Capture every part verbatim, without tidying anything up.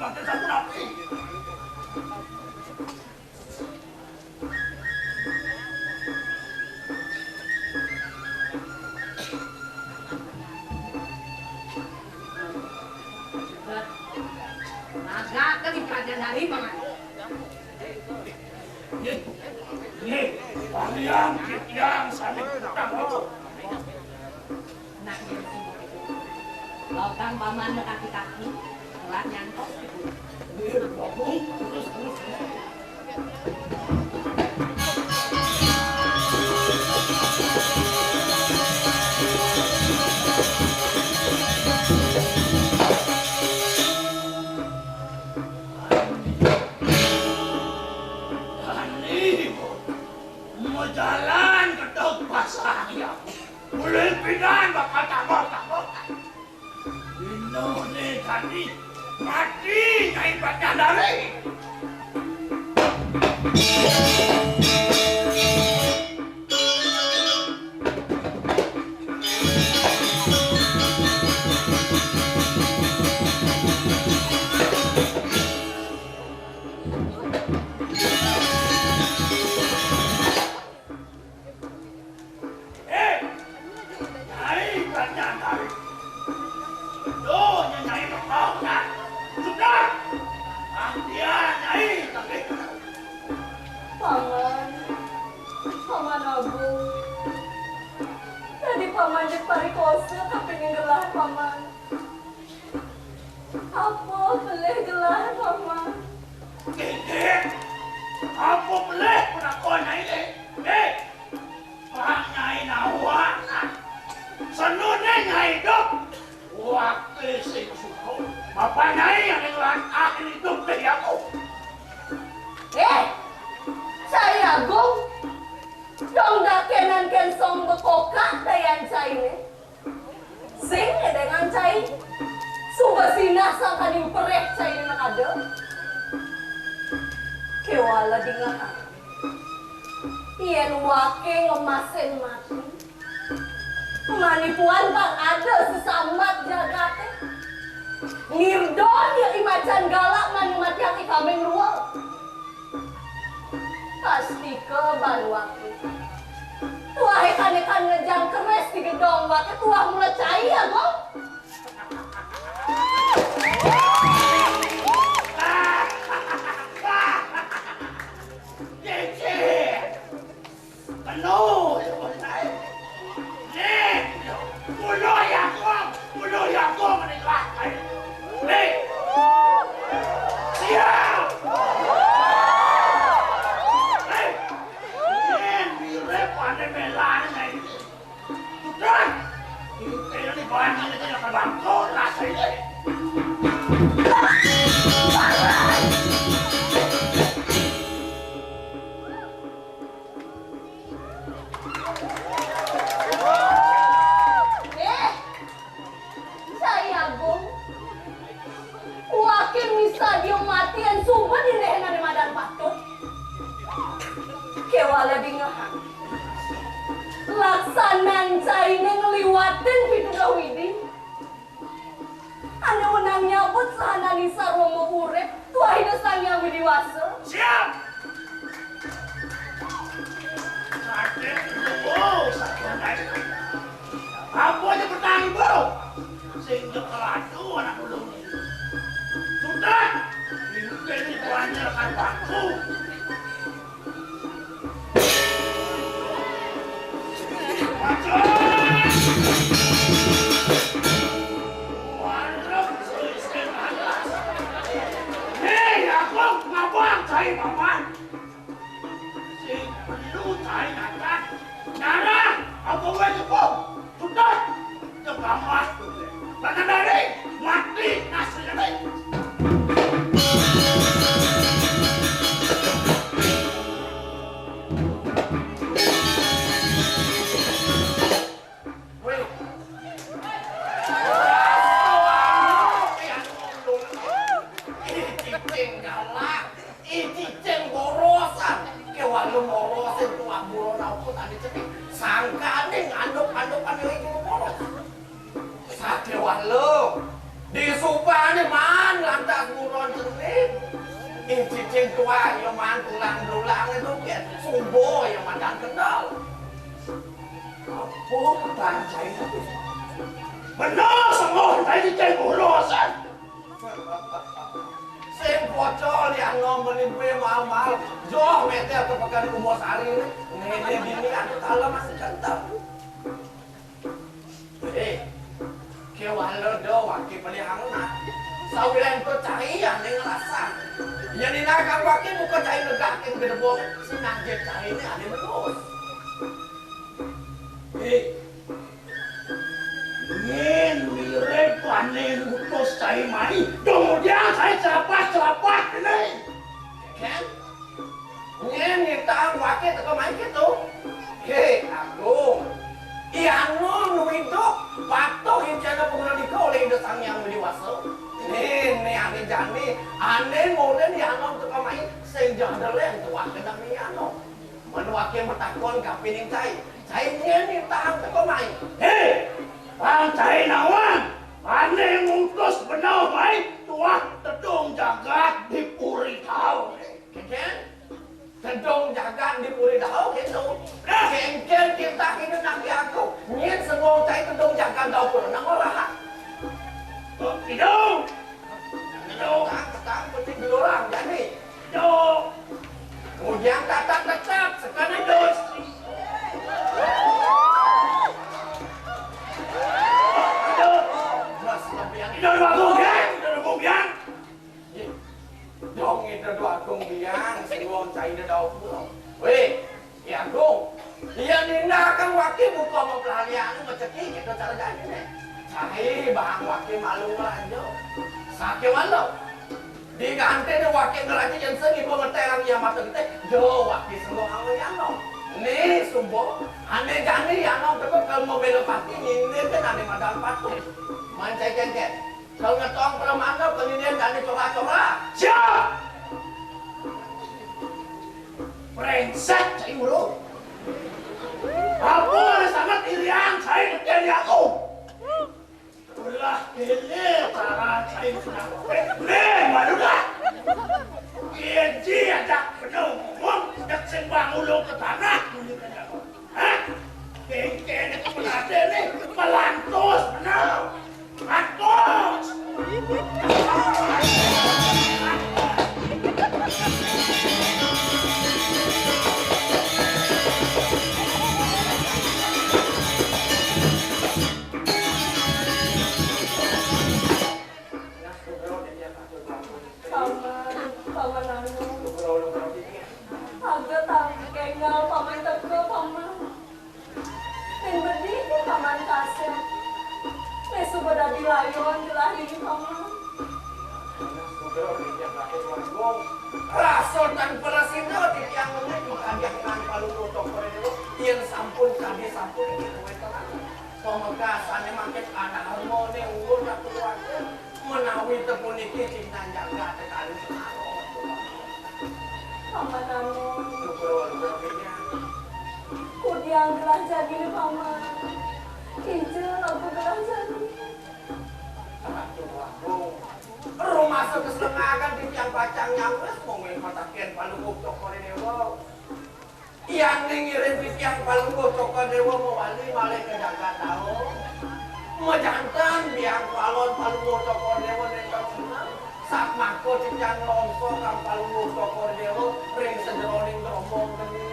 Ada satu napi. Mangga ka di kerajaan dari, Paman. Nggih, nggih, kalian titiang saling utang. Nah, iya sih. Lautang Paman kaki-kaki, telat nyantos. Nggih, Prabu, terus, terus, terus. Ani, mau jalan ke tempat saya. Boleh pindah bakal tambah-tambah. Dino ne tadi mati Nyai Batnandari. Eh, Nyai Batnandari. Duh, Nyai Batnandari. Sudah. Ambian Nyai tapi. Paman, Paman Agung. Tadi Paman jek parikosa kapingin gelah, Paman. Apa pelih gelah, Paman? Inggih. Apa pelih penakon Nyai? Eh, Pak Nyai nawak. Senune Nyai idup. Wake sing suka. Bapak Nyai yang ngelatah hidup ke aku. Eh, Cai Agung. Dong dakenan kensong bekokak dayan Cai ne. Sing ngedengang Cai. Suba sinah sangkaning pereh Cai ne kada. Kewala dingehang. Yen wake ngemasin mati. Manipuan pang ada sesambat jagate. Ngirdon ya imacan galak mani matiang ikambing dua. Pastika ban wake. Tuah ikan-ikan ngejang keris di gedong wake tuah mula Cai ya, Gong. Kecil. Penuh, ya, Bos, saya. Nih, penuh ya, Gong. Penuh ya, Gong, nih, Gong. Nih. Siap. Nih. Nih, mirip ane melane, nih. Sudah. Ini kayaknya nih, bahannya nih, kayak bangkok, rasanya. Eh, Cai Agung, wakin misa dia mati an suba di lehna madan patut. Kewala dingehang. Laksanan Cai ne ngliwatin pituduh Widi. Ane wenang nyabut sahanane sarwa maurip, tuah Ida Sang Hyang Widi Wasa. Siap! Raden Luwu, sakian ae. Apa aja bertahan, Ibu? Sing jekel adu anak ulun ini. Sudah, ini buahnya rekan bangku. Sudah, ya gampang. Bahkan dari mati nasrine. Wih. Ih, cicing galak. Ih, cicing borosan. Kewala morosin tuak buron aku tadi cetik. Sangkane nganduk-nganduk ane itu boros. Sakewala. Disupane man lantas buron Cicing tua, ya man tulang belulang itu, ya, sumbo, ya madan kendal. Apa kepancai itu? Benar, sungguh, saya cicing urusan. Sing pocol, ya, nom melimpe mal-mal. Joh, meter ke pekan Kumbosari ini. Ini bini, aku tahu masih kental. Eh, kewala do waki pelihang na. Sawiren to cai ane ngerasa. Ya nina kan waki buka cai negakin gedebong. Sinaje cai ini ane menus. Eh, nyen mirip ane ngutus cai mai. Kemudian saya cerapat-cerapat ini. Ken? Nyen nitahang wake teka mai keto. He, Agung. I Anom nu idup, patuh ijana panguna dika oleh Ida Sang Hyang Widi Wasa. Né, né ane jani, ane molen I Anom teka mai, sing jadelen tuah kedang I Anom. Men wake matakon kapining cai, cai nyen nitahang teka mai. He, pang cai nawang, ane ngutus benau mai, tuah tedung jagat di Puri Tau. Kénkén, tedung jagat di Puri Dau kéto. Nah, kénkén titah kéné nak aku. Nyén sengong cai tedung jagat Dau Puri nang orahan. Tedung. Tedung. Tang, tang, penting dulu orang jadi. Tedung. Ujang datang tetap, sekarang terus. Tedung. Mas, tapi yang Tedung bagus, ya. Tedung bagus, ya. Dong, Ida Datu Agung biang, sing wong cai Ida Datu Agung. Wéh, Ki Agung. Iya, nindakang waki buka mapelalian, maceki, kéto cara jadiné. Cai, bang waki malu ngeraja. Sakéwala. Diganti deh waki ngeraja, yén sing ibu ngetélang iya mata kita. Jo, waki semua anu yano. Né, sumbo. Ané jani yano, teko kalau mau bela pati, nyindir kan ané madal patuh. Mancai kénkén. Kalau ngetong permana, pelilin dan dicora-cora. Siap! Brengsek, cai ulu. Apa ada sangat irian, cai neken aku. Ulah ini cara cai senang. Eh, nih, baru dah. Iya, ji, ajak penuh ngomong, dek sing bang ulu ke tanah, dulu ke tanah. Hah? Kénkén itu penate nih, melantus, bener. Melantus. Paman, Paman anu. Aga tangkéngal Paman teka, Paman. Yén bedi Paman kasép. Yén suba dadi layon gelah diri Paman. Rasa tan prasida titiang ngenik makadiah kang palungguh Cokor Déwa. Yén sampun kadi sampun iki kuwéntenan. Pamekasané mangkin anak hermané ulun ratu keluarga. Menawi tepuniki cingkang jagat kalih Paman anu. Kudiang gelah jadiné Paman. Ija lagu gelah jadiné. Aduh, aduh. Rumasa keselengagan titiang pacang nyawis mung mataken Palungguh Cokor Déwa. Yén ngiring titiang Palungguh Cokor Déwa mawali malih ka jagat Dawa. Majanten biang palon Palungguh Cokor Déwa nénten seneng. Satmaka titiang nglongso kang Palungguh Cokor Déwa ring sajeroning grombong geni.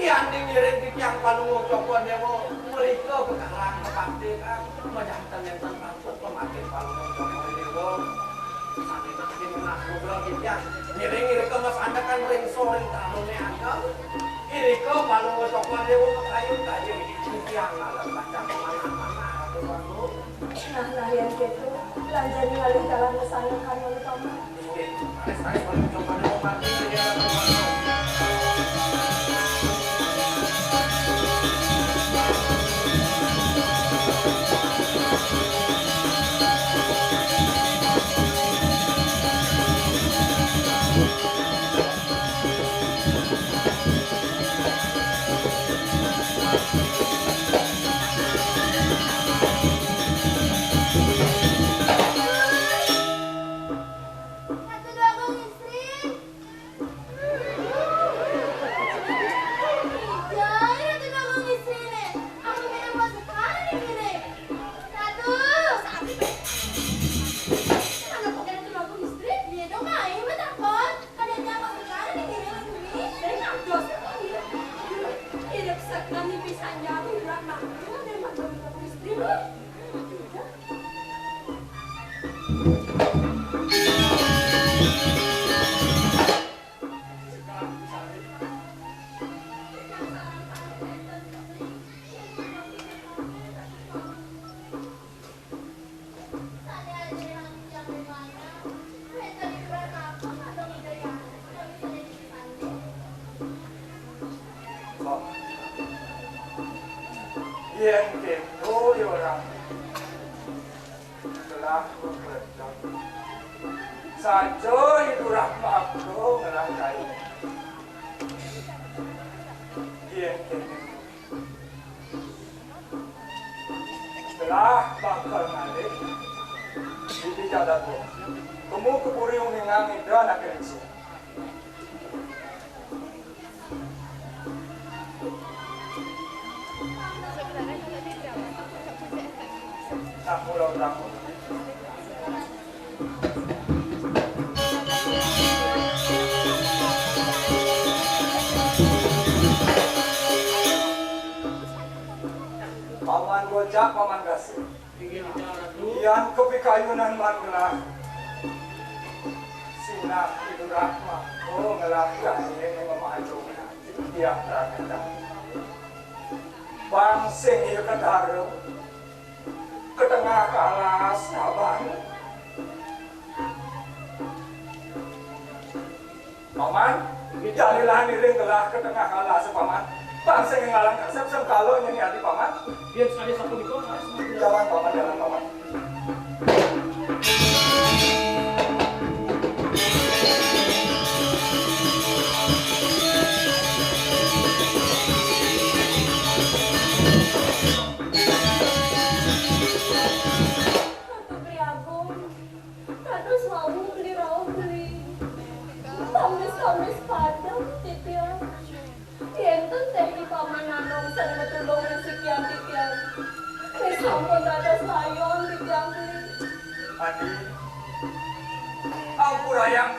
Yén ngiring titiang Palungguh Cokor Déwa mrika ka Karang Kapati, kang majanten nénten Pemakin Palungguh Cokor Déwa, sané mangkin menak nugra titiang. Ngiring irika masandekan ring soring taluné ageng. Irika Palungguh Cokor Déwa makayu-kayu. Titiang ngalem pacang manah-manah, Ratu Prabu. Nah, nah, yén kéto, lanjani ngalih jalan masandekan, Ratu Paman. Inggih, raris-raris Palungguh Cokor Déwa mati, ya, Ratu Prabu. Yén kéto ya Rama, gelah bebendem. Saja Ibu Rahma aku ngelah kain. Yén kéto, gelah bakal ngalih. Bibi Cak Dago, kemu ka puri uningang Ida anaké lingsir. Nah, mula utama. Paman Bocah, Paman Gasing. Yan kapikayunan man gelah. Sinah Ibu Rahma, oh, ngelah kain yang memacu. Tiang Rangkadang. Pang sing iya ketara, ka tengah alas saban. Paman, jalilah niring gelah ka tengah alas, Paman. Pang sing ngalang kasep sengkala nyeni adi, Paman. Yén sakadi sapunika, jalan, Paman, jalan, Paman. Ratu Priagung, kados wau beli rauh beli. Tamis-tamis padem titiang. Yén ten téh I Paman Anom sané matulung risikian titiang, nggih sampun dados layon titiang beli. Adi, ampurayang